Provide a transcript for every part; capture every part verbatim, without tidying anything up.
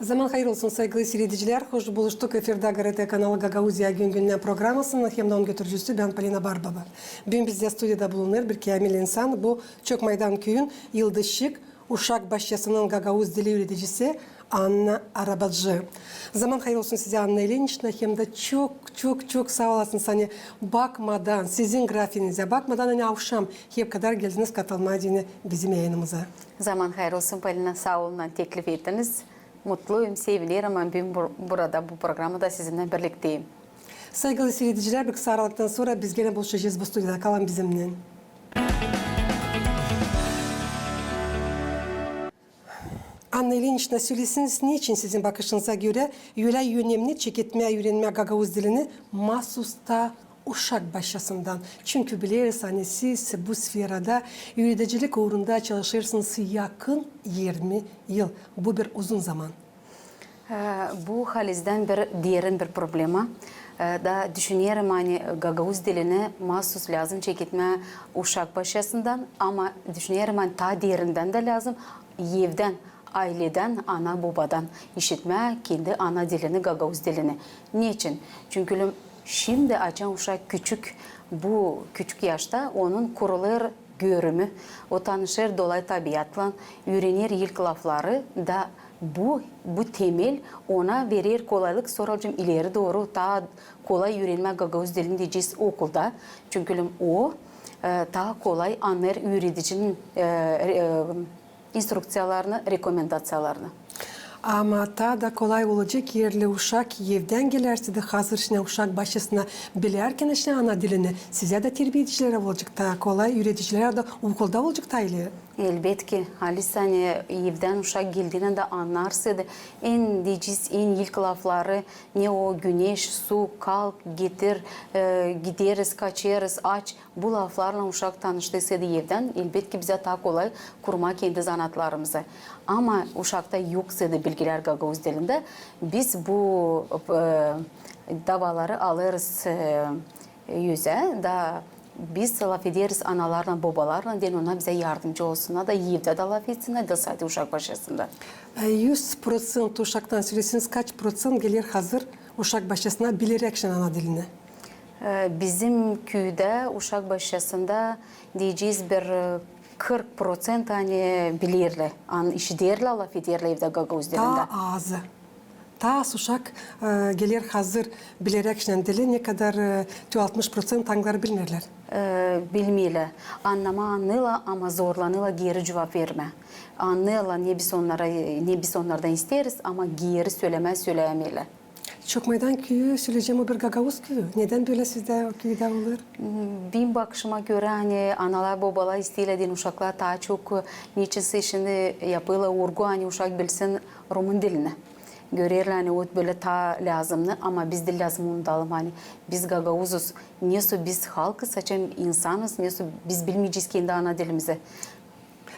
Zaman hayır olsun, saygılı siiredicilär. Hoş buluştuk. Efirdä GRT kanalı Gagauziya gün-gündän programasının hem dä onun götürücüsü bän, Polina Barbova. Büün bizdä studiyada bulunêr bir käämil insan. Bu Çokmaydan küüyün Yıldışçık uşak başçasının gagauz dili üüredicisi Anna Arabacı. Zaman hayır olsun sizä, Anna İliniçna, hem dä çok, çok, çok saa olasınız, ani bakmadan, sizin grafiinizä bakmadan, ani avşam hep kadar geldiniz katılmaa deyni bizim yayınımıza. Zaman hayır olsun, Polina, saa olun, ani teklif ettiniz. Mutluyum, sevinerim, ani büün bur-, burada, bu programada sizinnän birlikteyim. Saygılı siiredicilär, bir kısa aralıktan sora biz genä buluşacez bu studiyada. Kalın bizimnän. Anna İliniçna, sölesiniz, neçin sizin bakışınıza görä ölä önemni çeketmää üürenmää gagauz dilini maasuz taa uşak başçasından? Çünkü bileriz, ani siz bu sferada üüredicilik uurunda çalışêrsınız yakın irmi yıl. Bu bir uzun zaman. E, bu halizdän bir derin bir problema. E, da düşünerim, ani gagauz dilini maasuz lääzım çeketmää uşak başçasından, ama düşünerim, ani taa derindän dä lääzım evdän, ayledän, ana-bobadan işitmää kendi ana dilini, gagauz dilini. Neçin? Çünkü şindi, açan uşak küçük, bu küçük yaşta onun kurulêr görümü, o tanışêr dolay tabiatlan, üürener ilk lafları da bu, bu temel ona verer kolaylık, soralıcım, ileri dooru taa kolay üürenmää gagauz dilini deyecez okulda. Çünkü o, e, taa kolay annêêr üüredicinin, e, e, instrukţiyalarını, rekomendaţiyalarını. Ama taa da kolay olacek, eer uşak evdän gelärsä dä hazır işinä uşak başçasına, bilärkän işinä ana dilini, sizä dä, terbiyedicilerä olacek taa kolay, üüredicilerä dä okulda olacek taa ileri. Elbetki, halis, ani evdän uşak geldiynän dä annarsa dä, en deyecez, en ilk lafları, ne o güneş, su, kalk, getir, e, gideriz, kaçêrız, aç. Bu laflarlan uşak tanıştıysa dä evdän, elbetki, bizä taa kolay kurmaa kendi zanaatlarımızı. Ama uşakta yoksa dä bilgilär gagauz dilindä, biz bu, e, davaları alêrız, e, üzä, da biz lafederiz analarlan, bobalarlan, deyni onnar bizä yardımcı olsunnar da evdä dä lafetsinnär, diil sade uşak başçasında. E, üz proţent uşaktan söleseniz, kaç proţent geler hazır uşak başçasına bileräkşän ana dilini? E, bizim küüdä uşak başçasında, deyecez, bir, e, kırk proţent, ani bilerlär, ani işiderlär, lafederlär evdä gagauz dilindä. Taa azı. Taa az uşak, e, geler hazır bileräkşän dili, ne kadar, e, te altmış proţent angıları bilmeerlär. E, bilmeerlär. Annamaa annêêrlar, ama zorlanêrlar geeri cuvap vermää. Annêêrlar, ne biz onnara, ne biz onnardan isteeriz, ama geeri sölemää söleyämeerlär. Çokmaydan küüyü, söleyecäm, o bir gagauz küüyü. Nedän bölä sizdä o küüdä olêr? Benim bakışıma görä, ani analar, bobalar isteerlär deyni uşaklar taa çok, neçinsä şindi yapêrlar urgu, ani uşak bilsin rumın dilini. Görerlär, ani o bölä taa lääzımnı, ama biz diil lääzım unudalım, ani biz gagauzuz, nesoy biz halkız, açan insanız, nesoy biz bilmeyecez kendi ana dilimizi.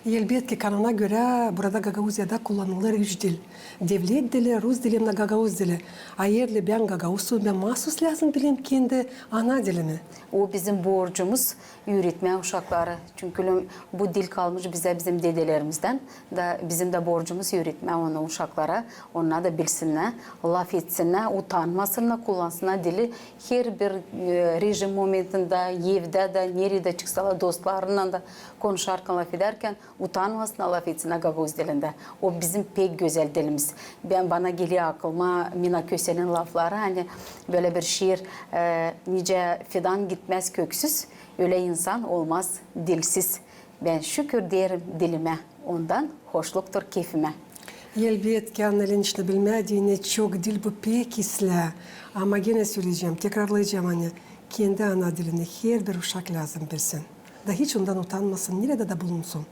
Elbetki, kanuna görä, burada Gagauziyada kullanılêr üç dil. Devlet dili, rus dili hem dä gagauz dili. A eer bän gagauzum, bän maasuz lääzım bileyim kendi ana dilimi. O bizim borcumuz üüretmää uşakları. Çünkü bu dil kalmış bizä bizim dedelerimizdän. Da bizim dä borcumuz üüretmää onu uşaklara. Onnar da bilsinnär, lafetsinnär, utanmasınnar, kullansınnar dili. Herbir, e, rejim momentindä, evdä dä, neredä çıksalar, dostlarınnan da konuşarkan, lafedärkän, utanmasınnar, lafetsinnär gagauz dilindä. O bizim pek gözäl dilimiz. Bän, bana geler aklıma Mina Kösenin lafları, ani bölä bir şiir, e, nicä fidan gitmäz köksüz, ölä insan olmaz dilsiz. Bän şükür deerim dilimä, ondan hoşluktur kefimä. Elbetki, Anna İliniçna, bilmää deyni çok dil bu pek islää. Ama genä söleyecäm, tekrarlayacam, ani kendi ana dilini herbir uşak lääzım bilsin. Da hiç ondan utanmasın, neredä dä bulunsun.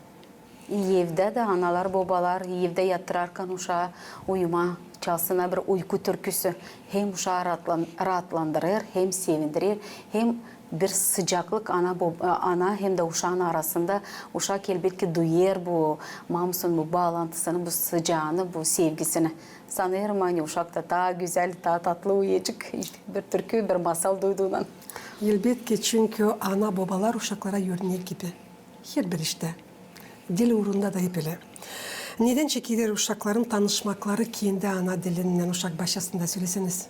Evdä dä analar, bobalar evdä yatırarkan uşaa uyumaa çalsınnar bir uyku türküsü. Hem uşaa raatlan-, raatlandırêr, hem sevindirer, hem bir sıcaklık ana, bob-, ana hem dä uşaan arasında. Uşak, elbetki, duyêr bu mamusun bu baalantısını, bu sıcaanı, bu sevgisini. Sanêrım, ani uşak da taa gözäl, taa tatlı uyuyacek, işte, bir türkü, bir masal duyduundan. Elbetki, çünkü ana-bobalar uşaklara örnek gibi. Herbir iştä. Dil uurunda da hep ölä. Nedän çekeder uşakların tanışmakları kendi ana dilinnän uşak başçasında, söleseniz?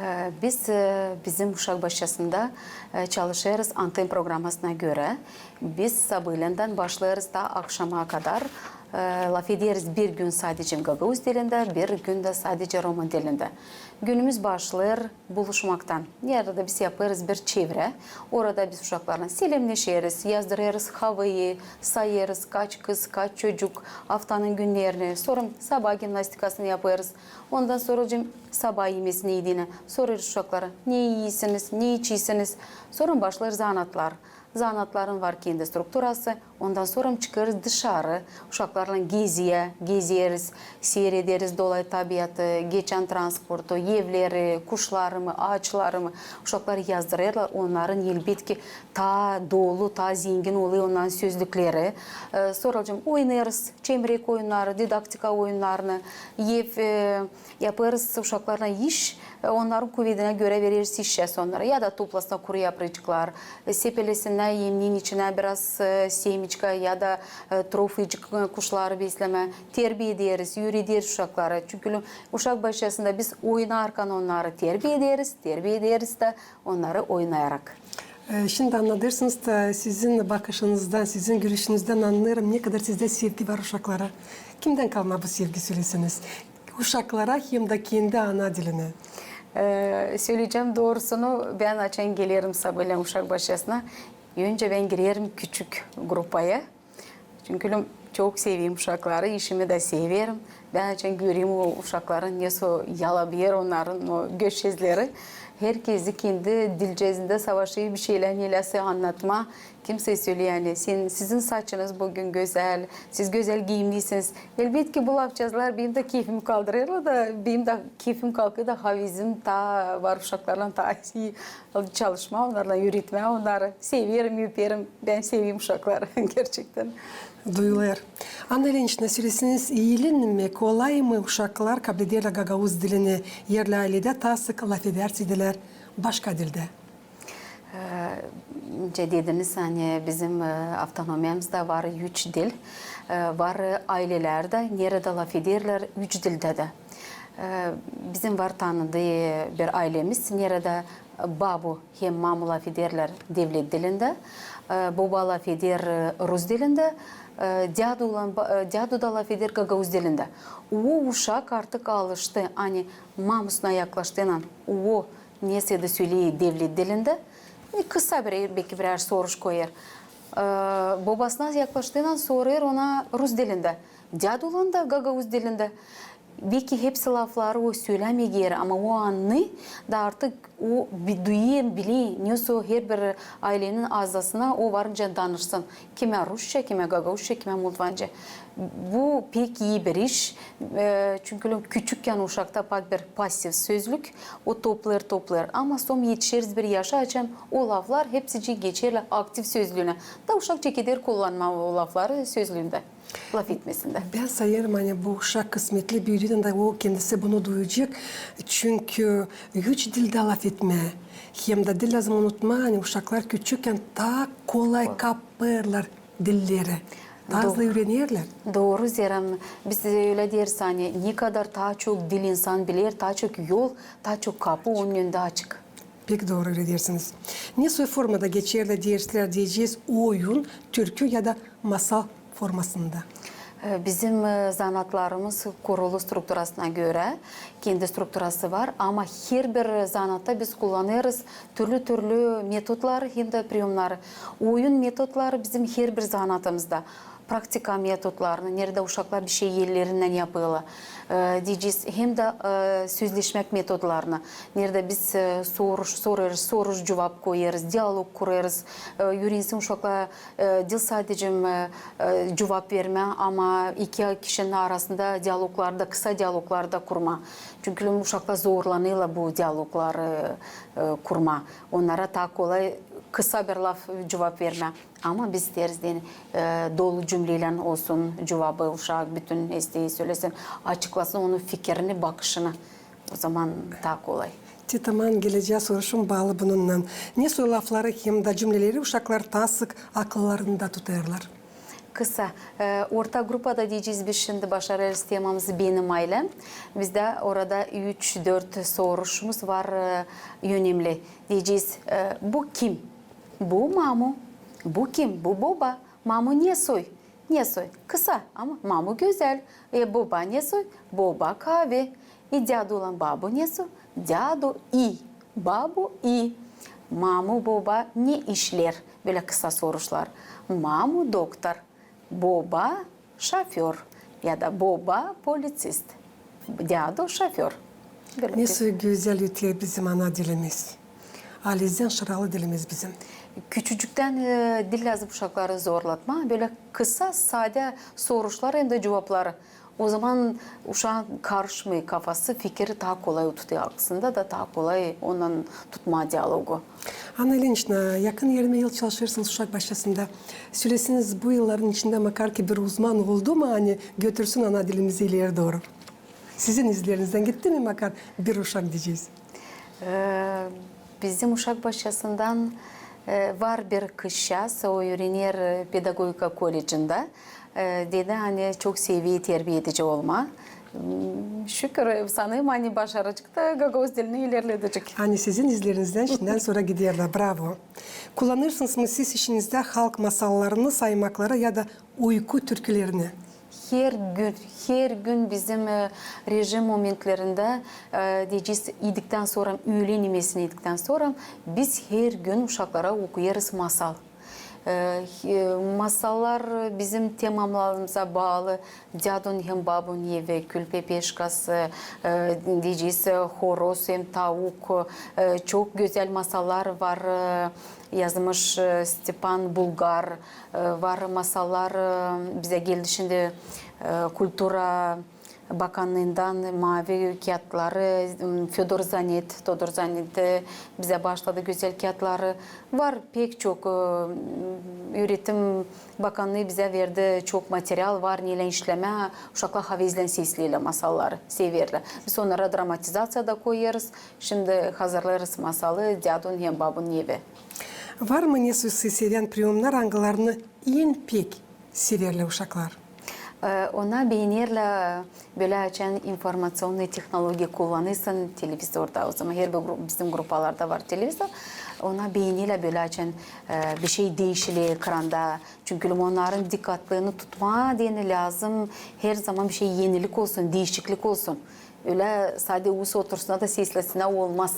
E, biz, e, bizim uşak başçasında, e, çalışêrız anten programasına görä. Biz sabaalendän başlêêrız ta akşama kadar, e, lafederiz bir gün sadece gagauz dilindä, bir gün dä sadece roman dilindä. Günümüz başlêêr buluşmaktan. Neredä biz yapêrız bir çevrä. Orada biz uşaklarlan selemneşeriz, yazdırêrız havayı, sayêrız, kaç kız, kaç çocuk, aftanın günnerini. Sora sabaa gimnastikasını yapêrız. Ondan sora sabaa imesini idiinä. Sorêrız uşaklara, ne iyisiniz, ne içiysiniz. Sora başlêêr zanaatlar. Zanaatların var kendi strukturası. Ondan sora çıkêrız dışarı, uşaklarlan geziyä, gezeriz, siirederiz dolay tabiatı, geçän transportu, evleri, kuşları mı, aaçları mı. Uşaklar yazdırêrlar, onnarın, elbetki, taa dolu, taa zengin olêr onnarın sözlükleri. E, sora oynêêrız çemrek oyunnarı, didaktika oyunnarını, ev, e, yapêrız uşaklarlan iş, e, onnarın kuvedinä görä vereriz iş onnara. Ya da toplasınnar kuru yaprıcıklar, e, sepelesinnar emniin içinä biraz, e, semiçka ya da, e, troficik, e, kuşları beslemää. Terbiederiz, üürederiz uşakları. Çünkü uşak başçasında biz oynarkan onnarı terbiederiz, terbiederiz dä onnarı oynayarak. E, şindi annadêrsınız da, sizin bakışınızdan, sizin görüşünüzdän annêêrım, ne kadar sizdä sevgi var uşaklara. Kimdän kalma bu sevgi, söleseniz? Uşaklara hem dä kendi ana dilinä. E, söleyecäm doorusunu, bän açan gelerim sabaalän uşak başçasına, öncä bän girerim küçük grupaya. Çünkü çok severim uşakları, işimi dä severim. Bän açan görerim o uşakların nesoy yalabêr onnarın o göz çizgileri. Herkezi kendi dilceezindä savaşêr bir şeylär, nelersäy annatmaa. Kimsey söleer, ani, sizin saçınız büün gözäl, siz gözäl giyimliysiniz. Elbetki, bu lafçazlar benim dä keyfimi kaldırêrlar da, benim dä keyfim kalkêr da, havazım taa var uşaklarlan taa ii çalışmaa, onnarlan üüretmää onnarı. Severim, öperim. Bän severim uşakları, gerçektän. Duyulêr. Anna İliniçna, söleseniz, iilin mi, kolay mı uşaklar kablederlär gagauz dilini, erli ayledä taa sık lafedärsiydilär başka dildä? E, nicä dediniz, ani bizim, e, avtonomiyamızda var üç dil, e, var, e, aylelär dä, neredä lafederlär üç dildä dä. E, bizim var tanıdıı bir aylemiz, neredä babu hem mamu lafederlär devlet dilindä, e, boba lafeder, e, rus dilindä, e, dädu olan ba-, e, dädu da lafeder gagauz dilindä. O uşak artık alıştı, ani mamusuna yaklaştıynan o nesä dä söleyecek devlet dilindä. E, kısa bir, beki birär soruş koyêr. E, bobasına yaklaştıynan sorêr ona rus dilindä. Dädu olan da gagauz dilindä. Beki hepsi lafları o sölämeer, ama o annêêr da artık o bi-, duyêr, biler, nesoy herbir aylenin azasına o var nicä danışsın. Kimä rusça, kimä gagauzça, kimä moldovanca. Bu pek ii bir iş. E, çünkü küçükkän uşakta pak bir pasiv sözlük, o toplêêr, toplêêr. Ama sora etişeriz bir yaşa, açan o laflar hepsicii geçerlär aktiv sözlüünä. Da uşak çekeder kullanmaa o lafları sözlüündä, lafetmesindä. Bän sayêrım, ani bu uşak kısmetli, büüdündä o kendisi bunu duyacek. Çünkü üç dildä lafetmää, hem dä diil lääzım unutmaa, ani uşaklar küçükkän taa kolay kapêrlar dilleri. Taa hızlı üürenerlär. Dooru, zerä biz ölä deeriz, ani ne kadar taa çok dil insan biler, taa çok yol, taa çok kapu onun önündä açık. Pek dooru ölä deersiniz. Nesoy formada geçerlär derslär deyecez, oyun, türkü ya da masal formasında? E, bizim, e, zanaatlarımız kurulu strukturasına görä, kendi strukturası var, ama herbir zanaatta biz kullanêrız türlü-türlü metodları hem dä priyomnarı. Oyun metodları bizim herbir zanaatımızda. Praktika metodlarını, neredä uşaklar bir şey ellerinnän yapêrlar, e, deyecez, hem dä, e, sözleşmäk metodlarını, neredä biz, e, soruş sorêrız, soruş-cuvap koyêrız, dialog kurêrız, e, üürensin uşaklar, e, diil sadecä, e, e, cuvap vermää, ama iki kişinin arasında dialogları da, kısa dialogları da kurmaa. Çünkü uşaklar zorlanêrlar bu dialogları, e, kurmaa. Onnara taa kolay kısa bir laf cuvap vermää. Ama biz isteeriz deyni, e, dolu cümleylän olsun cuvabı, uşak bütün ne isteer sölesin, açıklasın onun fikirini, bakışını. O zaman taa kolay. Te taman gelecää soruşum baalı bununnan. Nesoy lafları hem dä cümleleri uşaklar taa sık akıllarında tutêrlar? Kısa. E, orta grupada deyecez, biz şindi başarêrız temamız "Benim ailem". Bizdä orada üç-dört soruşumuz var, e, önemli. Deyecez, e, bu kim? Bu mamu. Bu kim? Bu boba. Mamu ne soy? Ne soy? Kısa, ama mamu gözäl. E, boba ne soy? Boba kaavi. E, dädu olan babu ne soy? Dädu i. Babu i. Mamu, boba ne işlär? Bölä kısa soruşlar. Mamu doktor, boba şoför ya da boba polisist, dädu şoför. Bölä. Ne soy gözäl öter bizim ana dilimiz. Halizdän şıralı dilimiz bizim. Küçücüktän, e, diil lääzım uşakları zorlatmaa. Bölä kısa, sade soruşlar hem dä cuvapları. O zaman uşaan karışmêêr kafası, fikiri taa kolay tutêr aklısında da taa kolay onunnan tutmaa dialogu. Anna İliniçna, yakın irmi yıl çalışêrsınız uşak başçasında. Söleseniz, bu yılların içindä makar ki bir uzman oldu mu, ani götürsün ana dilimizi ileri dooru? Sizin izlerinizdän gitti mi makar bir uşak deyecez? E, bizim uşak başçasından, e, var bir kızçaaz, o üürener, e, pedagogika kollecindä. E, dedi, ani çok sever terbiyedici olmaa. M, şükür, e, sanêrım, ani başaracek da gagauz dilini ilerledecek. Ani sizin izlerinizdän şindän sora giderlär. Bravo. Kullanêrsınız mı siz işinizdä halk masallarını saymakları ya da uyku türkülerini? Her gün, her gün bizim, e, rejim momentlerindä, e, deyecez, idiktän sora, üülen imesini idiktän sora biz her gün uşaklara okuyêrız masal. E, e, masallar bizim temalarımıza baalı. Dädun hem babun evi, Külpe peşkası, e, deyecez, e, Horoz hem tavuk. E, çok gözäl masallar var, e, yazmış, e, Stepan Bulgar. E, var masallar, e, bizä geldi şindi, e, kultura bakannıından maavi kiyatları, m, Födor Zanet, Födor Zanet, e, bizä baaşladı gözäl kiyatları. Var pek çok, e, m, üüretim bakannıı bizä verdi çok material, var neylän işlemää, uşaklar havezlän sesleerlär masalları, severlär. Biz onnara dramatizaţiya da koyêrız. Şindi hazırlêêrız masalı Dädun hem babun evi. Var mı ne soy severän priomnar, angılarını en pek severlär uşaklar? E, ona beenerlär, bölä açan informaţionnıy tehnologiya kullanêrsın televizorda. O zaman herbir gru-, bizim grupalarda var televizor. Ona beenerlär, bölä açan, e, bişey diişiler ekranda. Çünkü onnarın dikkatlığını tutmaa deyni lääzım herzaman bişey enilik olsun, diişiklik olsun. Ölä sade usa otursunnar da seslesinär, olmaz.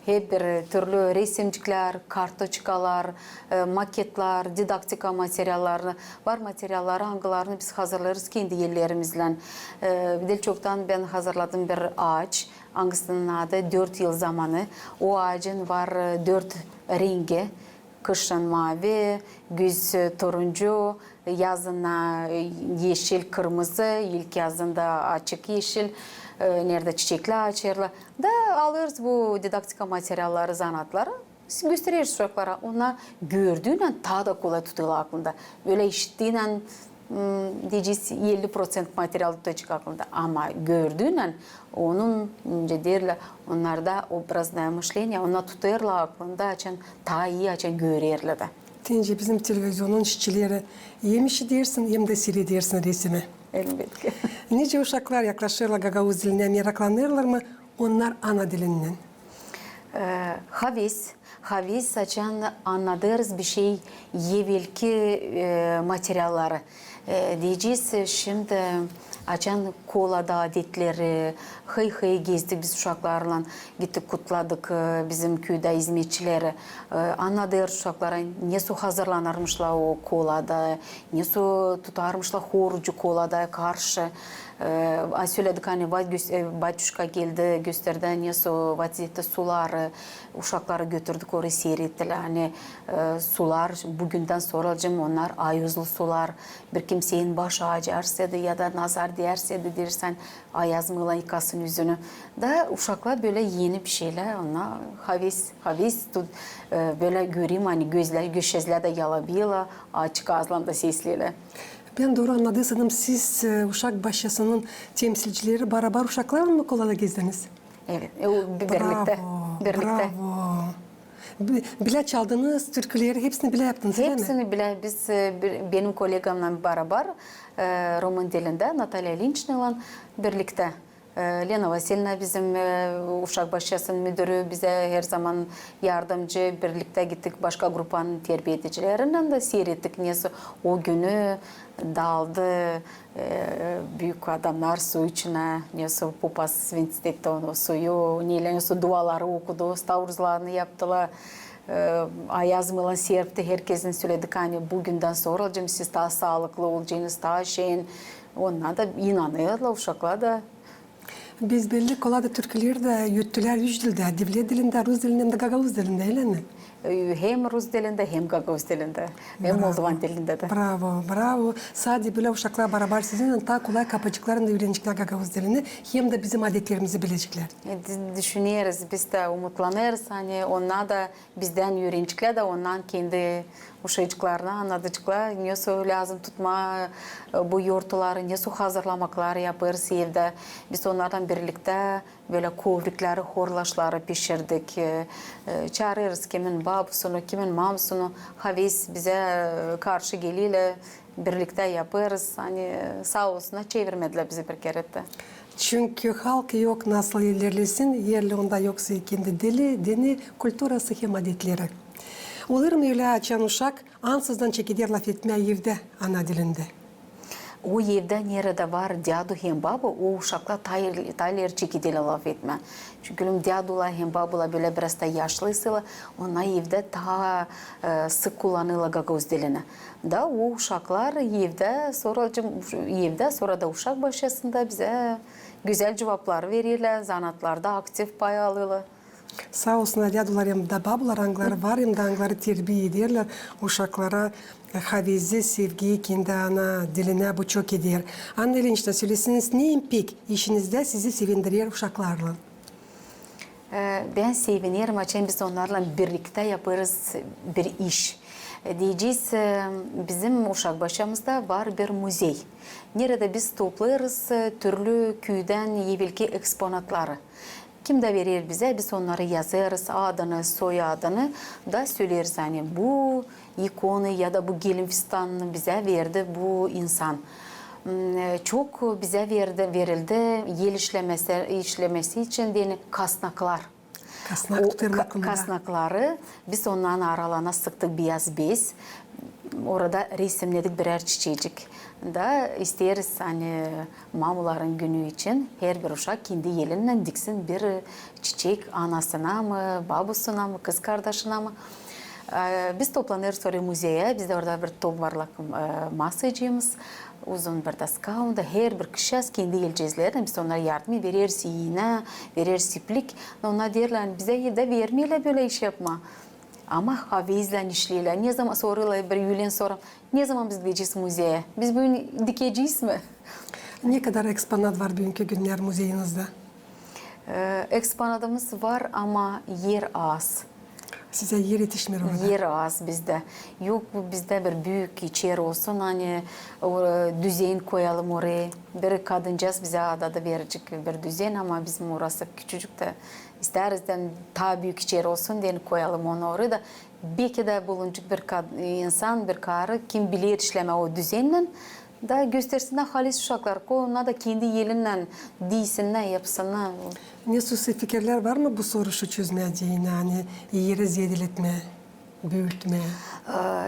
Hep bir türlü resimciklär, kartoçkalar, e, maketlär, didaktika materialları. Var materialları, angılarını biz hazırlêêrız kendi ellerimizlän. E, diil çoktan bän hazırladım bir aaç, angısının adı Dört yıl zamanı. O aacın var, e, dört rengi. Kışın maavi, güz, e, turuncu, yazın, e, eşil, kırmızı, ilk yazında açık eşil, e, neredä çiçeklär açêrlar. Da alêrız bu didaktika materialları, zanaatları, göstereriz uşaklara. Onnar gördüynän taa da kolay tutêrlar aklında. Bölä işittiynän, m, deyecez, elli proţent material tutacek aklında. Ama gördüynän, onun, nicä deerlär, onnarda образное мышление, onnar tutêrlar aklında, açan taa ii, açan görerlär dä. Deyni bizim televizionun işçileri hem işidersin, hem dä siiredersin resimi. Elbetki. Nicä uşaklar yaklaşêrlar gagauz dilinä, meraklanêrlar mı onnar ana dilindän? E, haves, haves, açan annadêrız bişey evelki, e, materialları. E, deyecez, şindi açan kolada adetleri, hıy-hıy gezdik biz uşaklarlan, gittik, kutladık, e, bizim küüdä izmetçileri. E, annadêrız uşaklara, nesoy hazırlanarmışlar o kolada, nesoy tutarmışlar horucu kolada karşı. E, a, söledik, ani va-, gös-, e, batüşka geldi, gösterdi, nesoy vaziiyettä suları, uşakları götürdük, orayı siirettilär, ani, e, sular, büündän sora, deyecäm, onnar ayozlu sular, bir kimseyin başı aacarsa da ya da nazar deersa da, deersin, ayaz mıylan yıkasın üzünü. Da uşaklar bölä eni bişeylär, onnar haves, haves tut-, e, bölä görerim, ani gözlär, gözçezlär dä yalabıyêrlar, açık aazlan da sesleerlär. Bän dooru annadıysam, siz, e, uşak başçasının temsilcileri barabar uşaklarlan mı kolada gezdiniz? Evet, e, o, bi-, birliktä. Bravo, birliktä. Bravo. Bi-, bilä çaldınız türküleri, hepsini bilä yaptınız, öyle mi? Hepsini bilä. Biz, e, bir, benim kollegamnan barabar, e, rumın dilindä, Natalya İlinçnaylan birliktä. E, Lena Vasilina bizim, e, uşak başçasının müdürü, bizä her zaman yardımcı, birliktä gittik başka grupanın terbiyedicilerinnän dä siirettik, nesoy o günü daldı, e, büük adamnar su içinä, nesoy pupas svintstettä onu suyu, neylä, nesoy duaları okudu, stavruzlarını yaptılar. E, ayaz mılan serpti, herkesin söledik, ani bu gündän sora, olacek, siz taa saalıklı olacenız, taa şeyin. Onnar da inanêrlar, uşaklar da. Biz belli, kolay da türküleri dä üüttülär üç dildä: devlet dilindä, rus dilindä hem dä gagauz dilindä, öyle mi? E, hem rus dilindä, hem gagauz dilindä, hem moldovan dilindä dä. Bravo, bravo. Sade bölä uşaklar barabar sizinnän taa kolay kapaceklar hem dä üüreneceklär gagauz dilini, hem dä bizim adetlerimizi bileceklär. E, dü-, düşüneriz, biz dä umutlanêrız, ani onnar da bizdän üüreneceklär dä, onnar kendi uşacıklarına annadaceklar, nesoy lääzım tutmaa, e, bu yortuları, nesoy hazırlamakları yapêrız evdä. Biz onnarlan birliktä bölä kovrikleri, horlaşları pişirdik. E, e, çaarêrız kimin babusunu, kimin mamusunu, havezlän bizä, e, karşı gelilär, birliktä yapêrız. Ani, e, saa olsunnar, çevirmedilär bizi bir kerä dä. Çünkü halk yok nasıl ilerlesin, eer onda yoksa kendi dili, dini, kulturası hem adetleri. Olêr mı ölä, açan uşak ansızdan çekeder lafetmää evdä ana dilindä? O evdä, neredä var dädu hem babu, o uşaklar taa, taa ileri çekederlär lafetmää. Çünkü dädular hem babular bölä biraz taa yaşlı isä, onnar evdä taa, e, sık kullanêrlar gagauz dilini. Da o uşaklar evdä, sora, evdä, sora da uşak başçasında bizä gözäl cuvaplar vererlär, zanaatlarda aktiv pay alêrlar. Saa olsunnar dädular hem dä babular, angıları var hem dä angıları terbiye ederlär uşaklara, e, havezlii, sevgiyi kendi ana dilinä, bu çok eder. Anna İlinçna, söleseniz, ne pek işinizdä sizi sevindirer uşaklarlan? E, bän sevinerim, açan biz onnarlan birliktä yapêrız bir iş. E, deyecez, e, bizim uşak başçamızda var bir muzey, neredä biz toplêêrız, e, türlü küüdän evelki eksponatları. Kim dä verer bizä, biz onnarı yazêrız, adını, soyadını, da söleeriz, ani bu ikonayı ya da bu gelin fistanını bizä verdi bu insan. M, e, çok bizä verdi, verildi el işlemesi, işlemesi için deyni kasnaklar. Kasnak tutarın aklında. Kasnakları biz onnarın aralana sıktık biyaz bez. Orada resimnedik birär çiçecik. Da isteeriz, ani mamuların günü için herbir uşak kendi elinnän diksin bir çiçek anasına mı, babusuna mı, kız kardaşına mı. E, biz toplanêrız oraya, muzeyä. Bizdä orada bir top var, e, masacıımız, uzun bir daska, onda herbir kişi kendi elceklerinä, biz onnara yardım vereriz, iinä, vereriz iplik. Onnar deerlär, ani bizä evdä vermeerlär bölä iş yapmaa. Ama havezlän işleerlär. Ne zaman sorêrlar bir üülen sora, ne zaman biz gidecez muzeyä? Biz büün dikecez mi? Ne kadar eksponat var büünkü günnär muzeyinizdä? E, eksponatımız var, ama er az. Sizä er etişmeer orada? Er az bizdä. Yok, bizdä bir büük içeri olsun, ani o, düzen koyalım oraya. Bir kadıncaz bizä adadı verecek bir düzen, ama bizim orası küçücük dä, isteeriz dä taa büük içeri olsun deyni koyalım onu oraya da. Beki dä bulunacek bir kad-, insan, bir karı, kim biler işlemää o düzennän, da göstersin, da halis uşaklar, koy onnar da kendi elinnän diysinnär, yapsınnar. Nesoy fikirlär var mı bu soruşu çözmää deyni, ani eri zedeletmää, büültmää?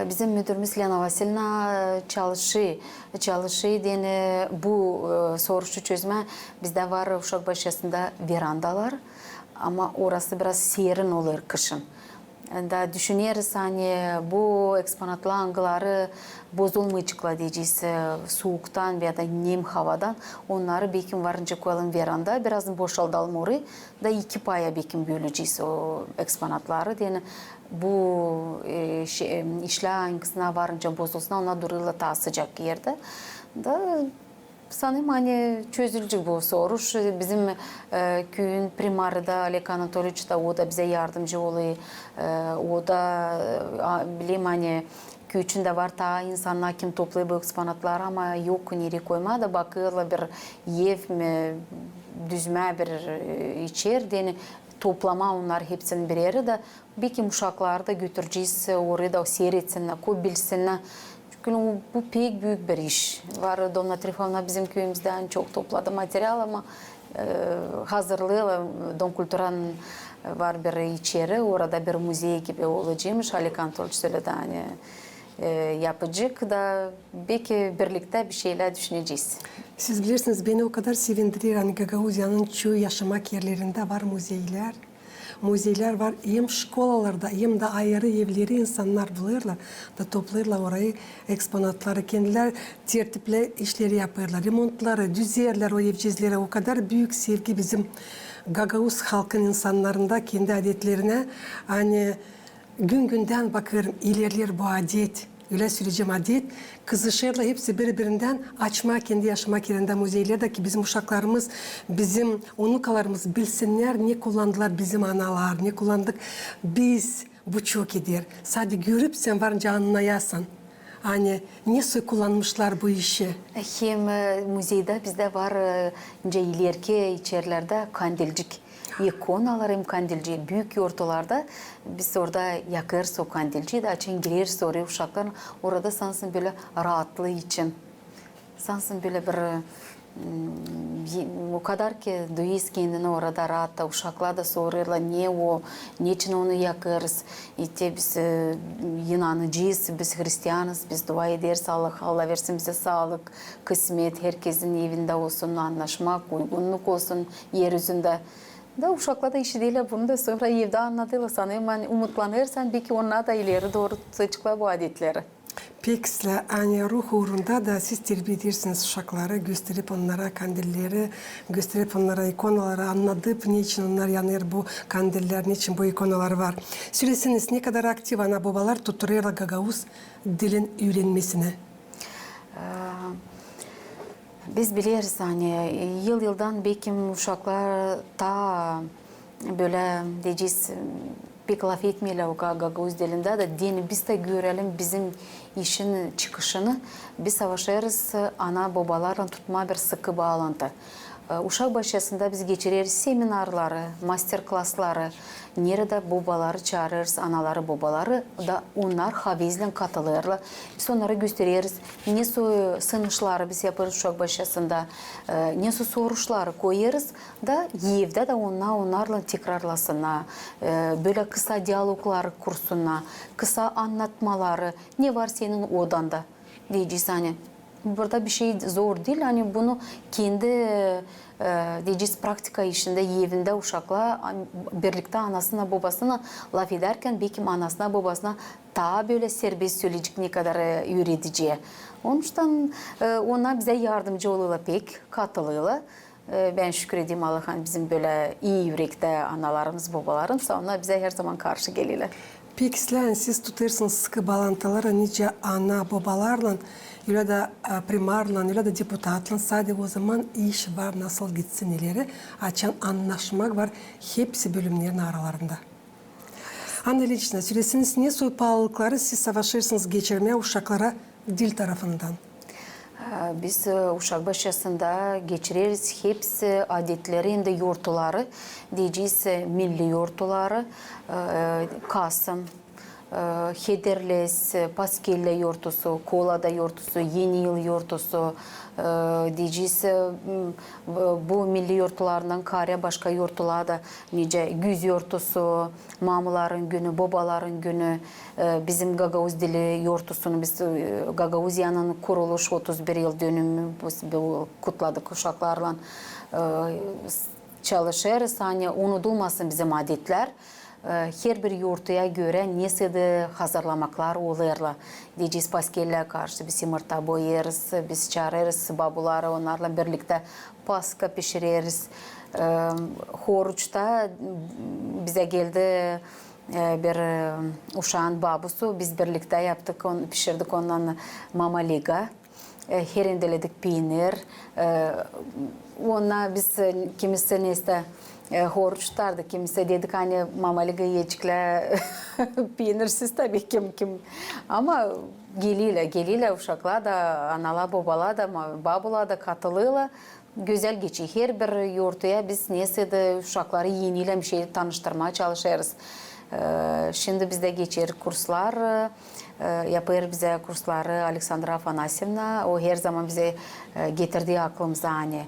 E, bizim müdürümüz Lena Vasilina çalışêr, çalışêr deyni bu, e, soruşu çözmää. Bizdä var uşak başçasında verandalar, ama orası biraz serin olêr kışın. Da düşüneriz, ani bu eksponatlar, angıları bozulmayaceklar deyecez, e, suuktan veya da nem havadan, onnarı bekim varınca koyalım veranda, biraz boşaldalım orayı, da iki paya bekim bölecez o eksponatları, deyni bu, e, şey, e, işlär angısına varınca bozulsun, onnar durêrlar taa sıcak erdä. Da sanêrım, ani çözülecek bu soruş. Bizim, e, küüyün primarı da Oleg Anatolieviç da, o da bizä yardımcı olêr. E, o da, e, a, bilerim, ani küüyün içindä var taa insannar, kim toplêêr bu eksponatları, ama yok nereyi koymaa, da bakêrlar bir ev mi, düzmää bir, e, içer, deyni toplamaa onnarı hepsini bir erä da, bekim uşakları da götürecez orayı da, seyredinnär, ko bilsinnär. Çünkü bu pek büük bir iş. Var Donna Trifovna bizim küüyümüzdän çok topladı material, ama e, hazırlêêrlar, Dom kulturanın var bir içeri, orada bir muzey gibi olaceymış. Oleg Anatolyiç söledi, ani e, yapacek da, bekim birliktä bir şeylär düşünecez. Siz bilersiniz, beni o kadar sevindirer, ani Gagauziyanın çoyu yaşamak erlerindä var muzeylär. Muzeylär var, hem şkolalarda, hem dä ayırı evleri insannar bulêrlar da toplêêrlar orayı eksponatları. Kendilär tertipli işleri yapêrlar, remontları, düzerlär o evcizleri. O kadar büük sevgi bizim gagauz halkın insannarında kendi adetlerinä, ani gün-gündän bakêrım, ilerleer bu adet. Ölä söleyecäm, adet. Kızışêrlar hepsi biri-birindän açmaa kendi yaşamak erindä muzeylär da ki bizim uşaklarımız, bizim unukalarımız bilsinnär, ne kullandılar bizim analar, ne kullandık biz. Bu çok eder. Sade görüp sän var nicä annayasan, ani ne soy kullanmışlar bu işi. Hem e, muzeydä bizdä var e, nicä ilerki içerlerdä kandilcik. İkonalar hem kandilci, büük yortularda biz orada yakêrız o kandilci da, açan gireriz oraya uşaklarlan, orada sansın bölä raatlıı için. Sansın bölä bir, m, o kadar ki duyêrsın kendini orada raat da, uşaklar da sorêrlar, ne o, neçin onu yakêrız. İştä biz e, inanıcıyız, biz hristianız, biz dua ederiz Allaha, Allah versin bizä saalık, kısmet, herkezin evindä olsun annaşmak, uygunnuk olsun er üzündä. Da uşaklar da işiderlär bunu da, sora evdä annadêrlar. Sanêrım, ani umutlanêrsın, bekim onnar da ileri dooru tutaceklar bu adetleri. Pek islää, ani ruh uurunda da siz terbiedärsiniz uşakları, gösterip onnara kandilleri, gösterip onnara ikonaları, annadıp, neçin onnar yanêr bu kandiller, neçin bu ikonalar var. Söleseniz, ne kadar aktiv ana-bobalar tutunêrlar gagauz dilin üürenmesinä? E, biz bileriz, ani yıl-yıldan bekim uşaklar taa bölä, deyecez, pek lafetmeerlär o ga-, gagauz dilindä da, deyni biz dä görelim bizim işin çıkışını. Biz savaşêrız ana-bobalarlan tutmaa bir sıkı baalantı. E, uşak başçasında biz geçireriz seminarları, master-klasları, neredä bobaları çaarêrız, anaları, bobaları da, onnar havezlän katılêrlar. Biz onnara göstereriz, ne soy sınışları biz yapêrız uşak başçasında, e, ne soy soruşları koyêrız da, evdä dä onnar, onnarlan tekrarlasınnar, e, bölä kısa dialogları kursunnar, kısa annatmaları, ne var senin odanda. Deyecez, ani burada bir şey zor diil, ani bunu kendi, e, deyecez, praktika işindä, evindä uşaklar a-, birliktä anasınnan, bobasınnan lafedärkän, bekim anasına, bobasına taa bölä serbest söleyecek, ne kadar e, üüredicää. Onuştan e, onnar bizä yardımcı olêrlar pek, katılêrlar. E, bän şükür edeyim Allaha, bizim bölä ii ürektä analarımız, bobalarımız, onnar bizä herzaman karşı gelerlär. Pek islää, siz tutêrsınız sıkı baalantıları nicä ana-bobalarlan, ölä dä e, primarlan, ölä dä deputatlan, sade ozaman iş var nasıl gitsin ileri, açan annaşmak var hepsi bölümnerin aralarında. Anna İliçna, söleseniz, ne soy paalılıkları siz savaşêrsınız geçirmää uşaklara dil tarafından? E, biz e, uşak başçasında geçireriz hepsi adetleri hem dä yortuları, deyecez, e, milli yortuları, e, Kasım, e, Hederlez, e, Paskellä yortusu, Kolada yortusu, Eni yıl yortusu, e, deyecez, e, m, bu, bu milli yortularından kaarä başka yortular da, nicä güz yortusu, Mamaların günü, bobaların günü, e, bizim gagauz dili yortusunu biz, e, Gagauziyanın kuruluş otuz bir yıl dönümü biz bu kutladık uşaklarlan. E, s-, çalışêrız, ani unudulmasın bizim adetlär. E, herbir yortuya görä nesoy da hazırlamaklar olêrlar. Deyecez, Paskellä karşı biz yımırta boyêrız, biz çaarêrız babuları, onnarlan birliktä paska pişireriz. E, Horuçta bizä geldi, e, bir, e, uşaan babusu, biz birliktä yaptık, on-, pişirdik ondan mamaliga. E, herendeledik piinir. E, onnar biz, e, kimisi neysä, e, horuç tutardı, kimisi dedik, ani mamaliga iyeceklär piinirsiz, tabii, kim, kim. Ama gelilär, gelilär uşaklar da, analar, bobalar da, ma-, babular da katılêrlar. Gözäl geçer. Herbir yortuya biz nesä dä uşakları eniylän bir şey tanıştırmaa çalışêrız. E, şindi bizdä geçer kurslar, e, yapêr bizä kursları Aleksandra Afanasyevna. O herzaman bizä, e, getirdi aklımıza, ani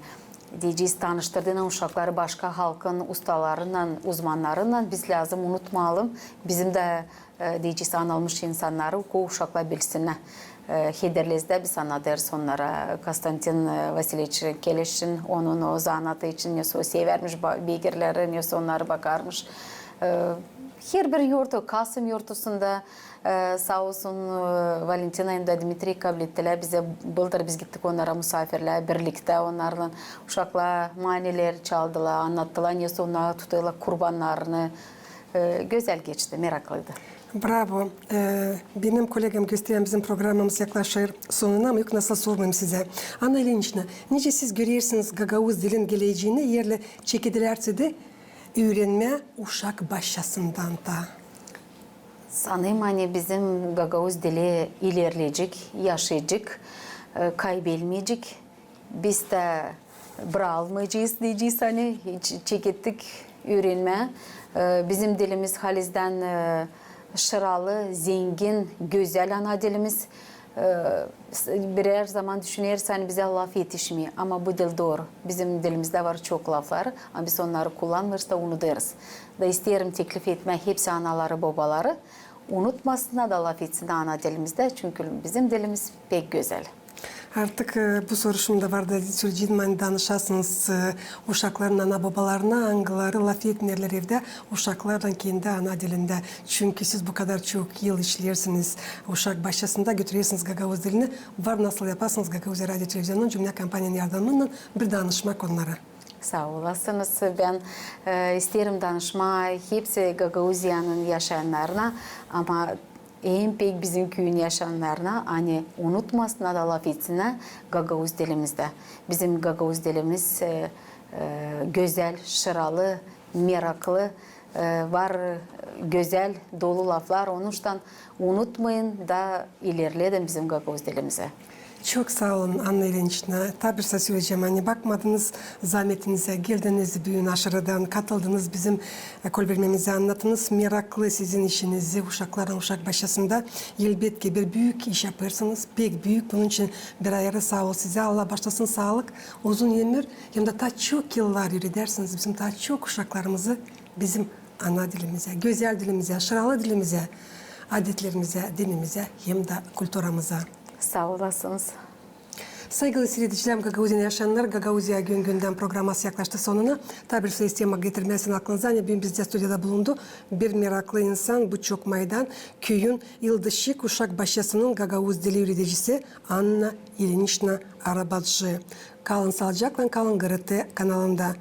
deyecez, tanıştırdınan uşakları başka halkın ustalarınnan, uzmannarınnan. Biz lääzım unutmayalım bizim dä, e, deyecez, anılmış insannarı, ko uşaklar bilsinnär. E, hederlezdä biz annadêrız onnara. Konstantin, e, Vasilyeviç Keleşçin, onun o zanaatı için nesä o severmiş ba-, beygirleri, nesä onnarı bakarmış. E, herbir yortu, Kasım yortusunda, e, saa olsun, e, Valentina hem dä Dmitriy kablettilär bizä, bıldır biz gittik onnara musaafirlää, birliktä onnarlan uşaklar manileri çaldılar, annattılar, nesä onnar tutêrlar kurbannarını. E, gözäl geçti, meraklıydı. Bravo. E, benim kollegam göstereyim, bizim programamız yaklaşêr sonuna, ama yok nasıl sormayım sizä. Anna İliniçna, nicä siz görersiniz gagauz dilin gelecäni, eer lä çekedilär sizi üürenmää uşak başçasından da? Sanêrım, ani bizim gagauz dili ilerleyecek, yaşayacek, e, kaybelmeyecek. Biz dä bırakmayacez, deyecez, ani hiç çekettik üürenmää. E, bizim dilimiz halizdän, e, şıralı, zengin, gözäl ana dilimiz. E, s-, birär zaman düşüneriz, ani bizä laf etişmeer. Ama bu diil dooru. Bizim dilimizdä var çok laflar, ama biz onnarı kullanmêêrız da unudêrız. Da isteerim teklif etmää hepsi anaları, bobaları unutmasınnar da laf etsinnär ana dilimizdä, çünkü bizim dilimiz pek gözäl. Artık, e, bu soruşum da var da söleyecäm, ani danışasınız, e, uşakların ana-bobalarına, angıları laf etmeerlär evdä uşaklarlan kendi ana dilindä. Çünkü siz bu kadar çok yıl işleersiniz uşak başçasında, götürersiniz gagauz dilini. Var nasıl yapasınız Gagauziya radio televizionunun, dünnä kompaniyanın yardımınnan bir danışmak onnara. Saa olasınız. Bän, e, isteerim danışmaa hepsi Gagauziyanın yaşayannarına, ama en pek bizim küüyün yaşayannarına, ani unutmasınnar da laf etsinnär gagauz dilimizdä. Bizim gagauz dilimiz, e, e, gözäl, şıralı, meraklı, e, var, e, gözäl, dolu laflar. Onuştan unutmayın da ilerledin bizim gagauz dilimizi. Çok saa olun, Anna İliniçna. Taa bir söleyecäm, ani bakmadınız zaametinizä, geldiniz büün aşırıdan, katıldınız bizim, e, kolbermemizä, annattınız meraklı sizin işinizi uşaklarlan uşak başçasında. Elbetki, bir büük iş yapêrsınız, pek büük. Bunun için bir ayırı saa ol sizä. Allah baaşlasın saalık, uzun ömür, hem dä taa çok yıllar üüredärsiniz bizim taa çok uşaklarımızı bizim ana dilimizä, gözäl dilimizä, şıralı dilimizä, adetlerimizä, dinimizä hem dä kulturamıza. Saa olasınız. Saygılı siiredicilär, Gagauziyanı yaşayannar, Gagauziya gün-gündän programası yaklaştı sonuna. Taa bir söleyecäm, getirmesin aklınıza, ani büün bizdä studiyada bulundu bir meraklı insan, bu çok maydan küüyün İldışik uşak başçasının gagauz dili üüredicisi Anna İliniçna Arabacı. Kalın saalıcaklan, kalın GRT kanalında.